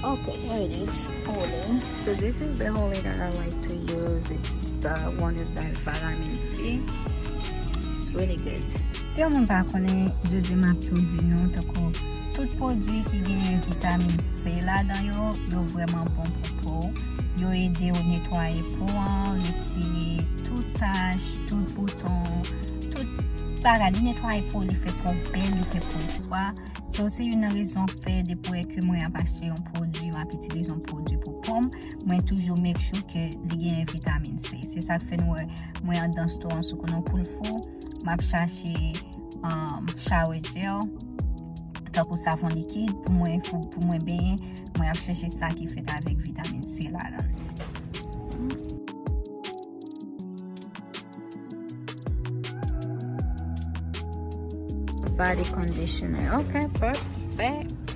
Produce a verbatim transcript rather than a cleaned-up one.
Okay, here it is. Holy. So this is the Holy that I like to use. It's the one with the vitamin C. It's really good. Si yon moun pa konnen, jodi m ap tou di nou, tankou tout pwodui ki genyen vitamin C ladan yo, yo vrèman bon pou po. Yo ede w netwaye po an, retire tout tach, tout bouton, tout bagay. Li netwaye po, li fè po bèl, li fè po swa. So, se youn nan rezon k fè depi ke mwen ap achte yon pwodui, m ap itilize yon pwodui pou po m, mwen toujou make sure ke li genyen vitamin C. Se sa k fè nou wè mwen andan store an sou konnen Cool Food, m ap chache um, shower gel, tankou savon likid pou mwen pou mwen benyen, mwen ap chache sa ki fèt avèk vitamin C ladan. Body conditioner. Okay, perfect.